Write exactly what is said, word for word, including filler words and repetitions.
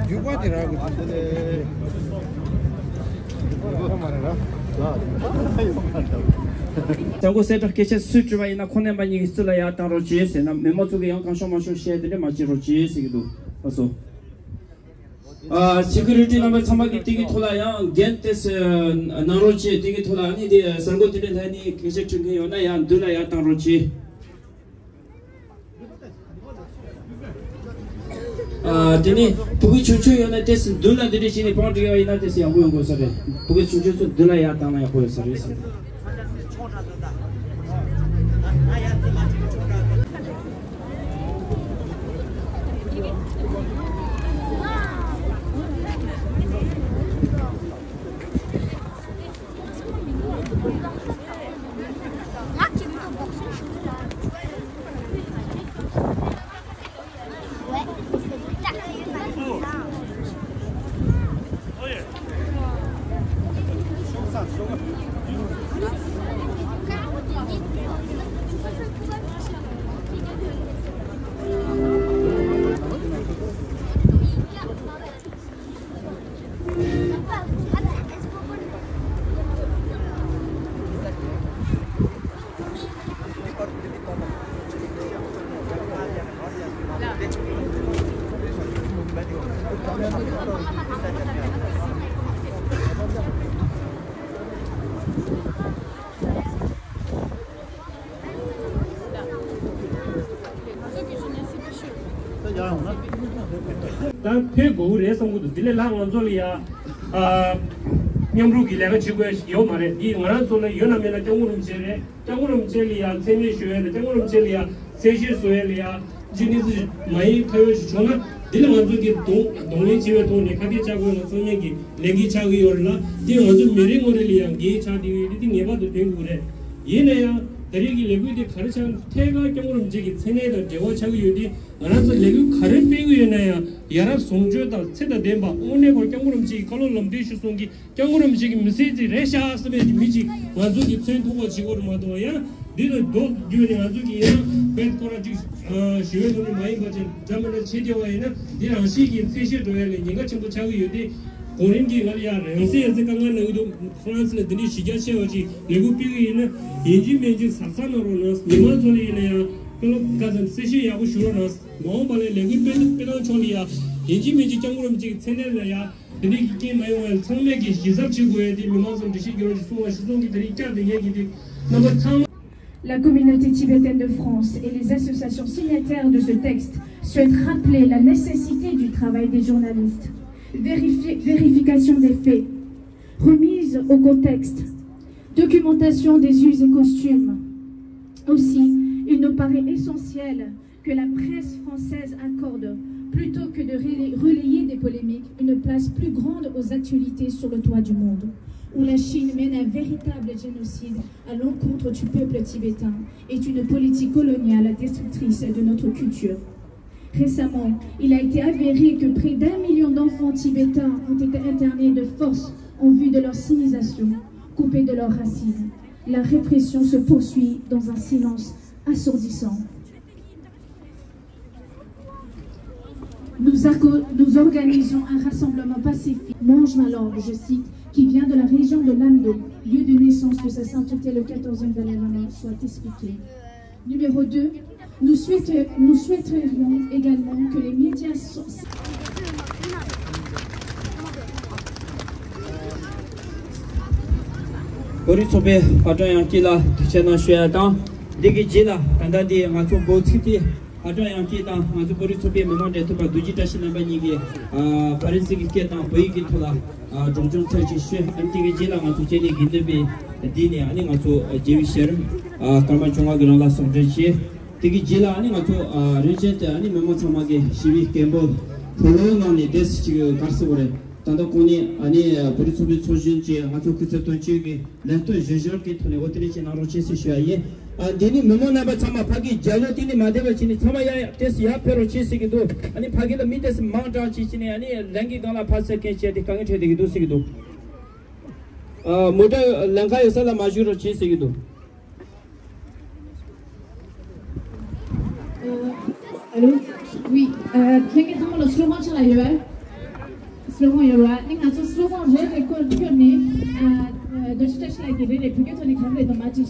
རྒྱུག་པ་དེ་རག་གི་འདུག་ཟེར་ཏེ། ས་འགོ་གསལ་བསྒྲགས་སྐད་ཆ་སུས་དྲིས་པ་ཡིན་ན། ཁོང་རྣམ་པ་གཉིས་ཀྱི་རྩིས་ལ་ཡར་བཏང་རོགས་གྱིས་ཟེར་ན། མི་མང་ཚོ་གིས་ཡང་གང་ཤོང་མང་ཤོང་བཤད་དེ་འདྲ་མ་བྱེད་རོགས་གྱིས་ཟེར་གྱི་འདུག་ལགས་སོ། ཨ། སི་ཀུ་རི་ཊི་རྣམ་པ་ཚང་མ་གིས་དེ་གི་ཐོག་ལ་ཡང་འགན་དེ་གནང་རོགས་གྱིས། དེ་གི་ཐོག་ལ་ཨ་ནི་དེ་ས་འགོ་དེ་འདྲ་ལྷན་ནས་སྐད་ཆ་དྲི་མཁན་ཡོད་ན་ཡང་མདུན་ལ་ཡར་བཏང་རོགས་གྱིས། ཨ། དེ་ནས་ཕྲུ་གུ་ཆུང་ཆུང་ཡོད་ན་ཏོག་ཙམ་མདུན་ལ་དེ་འདྲ་བྱས་ནས་པང་སྒྲིག་ཡ་ཡིན་ན་ཏོག་ཙམ་ཡག་པོ་ཡོང་དགོས་ས་རེད། ཕྲུ་གུ་ཆུང་ཆུང་ཚོ་མདུན་ལ་ཡར་བཏང་ན་ཡག་པོ་ཡོད་ས་རེད་ཟེར། ད་ཕེབས་དགོས་ཀྱི་རེད་བསམ་གྱི་འདུག་དེ་ལས་ལྷག་ང་ཚོ་ལ་ཡ། ཨ། མཉམ་རུབ་ཀྱི་ལས་ཀ་བྱེད་དགོས་ཡ་ཞིག་ཡོད་མ་རེད། འདི་ང་རང་ཚོ་ལ་ཡོད་ན་མེད་ན་སྐྱབས་མགོན་རིན་པོ་ཆེ་རེད། སྐྱབས་མགོན་རིན་པོ་ཆེ་ལ་ཡ་མཚན་སྨད་ཞུ་ཡ་དང་། སྐྱབས་མགོན་རིན་པོ་ཆེ་ལ་ཡ་གསལ་བཤད་བཟོ་ཡ་ལ་ཡ་ཅི་གནས་ཚུལ་མ་ཡིན་ཁ་ཡོད་ཞིག་བྱུང་ན། འདི་ལ་ང་ཚོ་གིས་གདོང་གདོང་ལེན་བྱེད་པའི་ཐོག་ནས་ཁ་གཏད་གཅོག་དགོས་ན་ཚང་མས་ཀྱི་ལས་འགན་ཆགས་ཀྱི་ཡོད་རེད་ལ། འདི་ང་ཚོ་མི་རེ་ངོ་རེ་ལ་ཡང་འགན་ཆགས་བསྡད་ཡོད་དེ། འདི་ངེས་པར་དུ་ཕན་དགོས་རེད། ཡིན་ན་ཡང་ད་རེས་ཀྱི་ལས་འགུལ་འདི་ག་རེ་ཆགས་ན། ཐད་ཀར་སྐྱབས་མགོན་རིན་པོ་ཆེ་གི་མཚན་གནས་དང་འབྲེལ་བ་ཆགས་ཀྱི་ཡོད་དེ། ང་རང་ཚོ་ལས་འགུལ་ག་རེ་སྤེལ་གྱི་ཡོད་ན་ཡང་། ཡ་རབས་བཟང་སྤྱོད་དང་ཚེ་དང་ལྡན་པ། དངོས་གནས་ཁོ་སྐྱབས་མགོན་རིན་པོ་ཆེ་གི་བཀའ་སློབ་ལམ་སྟོན་གཞིར་བཟུང་གི། སྐྱབས་མགོན་རིན་པོ་ཆེ་གི་མི་ཚེ་འདི་རེད་ཤག་བསམ་པའི་མི་ཅིག་ང་ཚོ་གིས་མཚོན་ཐུབ་པ་བྱེད་དགོས་རེད་མ་གཏོགས། ཡང་འདི་ལ་རྡོ་བརྒྱུས་ནས་ང་ཚོ་གིས་ཡང་བེད་ཁོ་རང་ཅིག་ཞི་བའི་ཐོག་ནས་མ་ཡིན་པ་ཅིག་འདྲ་མི་འདྲ་བྱེད་བསྡད་པ་ཡིན་ན། འདི་རང་བཞིན་གྱིས་ཚད་གཞིར་འགྲོ་ཡ་ལ་ཉེན་ཁ་ཆེན་པོ་ཆགས་ཀྱི་ཡོད་དེ། གོང་རིམ་གྱིས་ང་ལ་ཡང་རང་སྲིད་ཡ་མཚན་བཀའ་མངགས་གནང་གི་འདུག་ཧྥ་རན་སི་ལ་འདི་འདྲའི་གཞི་རྒྱ་ཆེ་བ་ཅིག་ལས་འགུལ་སྤེལ་གྱི་ཡིན་ན། ཡིན་གཅིག་མིན་གཅིག་གཟབ་གཟབ་གནང་རོགས་གནང་། མི་མང་ཚོ་ལ་ཡིན་ན་ཡང་བཀའ་སློབ་བཀའ་གསུང་གསལ་བཤད་ཡག་པོ་ཞུ་རོགས་གནང་། མ་འོངས་པ་ལ་ལས་འགུལ་སྤེལ་སྤེལ་སྟངས་ཕྱོགས་ལ་ཡ་ཡིན་གཅིག་མིན་གཅིག་སྐྱབས་མགོན་རིན་པོ་ཆེ་གི་མཚན་གནས་ལ་ཡ་དེ་འདྲའི་གི་རྐྱེན་མ་ཡོང་བ་ཡ་ཚང་མས་ཀྱི་གཞི་གཟབ་བྱེད་དགོས་ཡ་དེ་མི་མང་ཚོ་འགྲེལ་བཤད་རྒྱག་རོགས་ཞེས་གསུངས་པ་གཞི་བཟུང་གི་དེ་རིང་བསྐྱར་དུ་ཉན་གྱི་འདུག་རྣམ་པ་ཚང་མ། La communauté tibétaine de France et les associations signataires de ce texte souhaitent rappeler la nécessité du travail des journalistes. Vérifi- vérification des faits, remise au contexte, documentation des us et coutumes. Aussi, il nous paraît essentiel que la presse française accorde, plutôt que de rela- relayer des polémiques, une place plus grande aux actualités sur le toit du monde, où la Chine mène un véritable génocide à l'encontre du peuple tibétain et une politique coloniale destructrice de notre culture. Récemment, il a été avéré que près d'un million d'enfants tibétains ont été internés de force en vue de leur sinisation, coupés de leurs racines. La répression se poursuit dans un silence assourdissant. Nous, nous organisons un rassemblement pacifique. Mange ma langue, je cite, qui vient de la région de Lamdo, lieu de naissance de sa sainteté le quatorzième Dalai Lama, soit expliqué. Numéro deux, nous souhaitons, nous souhaiterions également que les médias so- བོད་རིགས་ཚོགས་པའི་ཕ་བྲང་ཡང་སྐྱིད་ལ་ཐུགས་རྗེ་གནང་ཞུ་ཡ་དང་། འདི་གི་རྗེས་ལ་ད་ལྟ་འདི་ང་ཚོ་འབོད་ཚིག་དེ། ཕ་བྲང་ཡང་སྐྱིད་དང་ང་ཚོ་བོད་རིགས་ཚོགས་པའི་མི་མང་འབྲེལ་མཐུད་པ་རྡོ་རྗེ་བཀྲ་ཤིས་རྣམ་པ་གཉིས་ཀྱིས་ཨ་ཕ་རན་སི་གི་སྐད་དང་བོད་ཡིག་གི་ཐོག་ལ་ཨ་སྒྲོག་སྦྱང་ཚར་གཅིག་ཞུས། ཨ་ནི་དེ་གི་རྗེས་ལ་ང་ཚོ་སྤྱི་ནས་དགེ་འདུན་པའི་འདི་ནས་ཨ་ནི་ང་ཚོ་རྒྱལ་བའི་ཞལ་རས་ཨ་ཀརྨ་བྱུང་བ་གི་རང་ལ་ཟུང་འབྲེལ་བྱས། དེ་གི་རྗེས་ལ་ཨ་ནི་ང་ཚོ་ཨ་རིན་ཆེན་དེ་ཨ་ནི་མི་མང་ཚང་མ་གི་ཞི་བའི་སྐད་འབོད་ཕོ་ལོའི་ནང་ནས་དེ་སི་ཅིག་གར་སི་བོ་རེད། ད་ལྟ་གོང་ནས་ཨ་ནི་བོད་རིགས་ཚོགས་པའི་ཚོགས་གཞོན་གྱིས་ང་ཚོ་སྐུ་ཚེ་དོན་གཅོད་ཀྱི་ལས་དོན་གཞན་ཞོར་གྱི་ཐོག་ནས་འོ་དེ་རིགས་ཀྱི་གནང་རོགས་བྱེད་ཟེར་ཞུ་ཡ་ཡིན། ཨ་འདི་ནི་མི་མང་རྣམ་པ་ཚང་མ་ཕ་གི་རྒྱལ་ལོ་དེ་ནི་མ་བསྡད་པ་བྱས་ནས་ཚང་མ་ཡ་ཡ་ཏེས་ཡར་ཕེབས་རོགས་བྱེད་ཟེར་གྱི་འདུག་ཨ་ནི་ཕ་གི་ལ་མི་ཏེས་མང་དྲགས་བྱས་བྱས་ནས་ཨ་ནི་ལན་གྱི་སྒང་ལ་ཕར་ཚུར་སྐད་བྱས་ཏེ་དཀའ་ངལ་འཕྲད་བསྡད་ཀྱི་འདུག་ཟེར་གྱི་འདུག་ཨ་མོ་ཊ་ལམ་ཁ་ཡོད་ས་ལ་མ་བཞུགས་རོགས་བྱེད་ཟེར་གྱི་འདུག Allô? Oui, ཁྱེད་ཀྱི་ཚང་མ་ལ་སློ་གོང་ཆ་ལ་ཡོད། སློ་གོང་ཡོད་ར། ནི་ང་ཚོ་སློ་གོང་རེ་རེ་བསྐོར་བསྐྱོར་ནས་རྡོ་རྗེ་བཀྲ་ཤིས་ལགས་ཀྱིས་རེ་རེ་བོད་སྐད་ཐོག་ནས་ག་རེ་རེད་དོ་མ་དྲིས།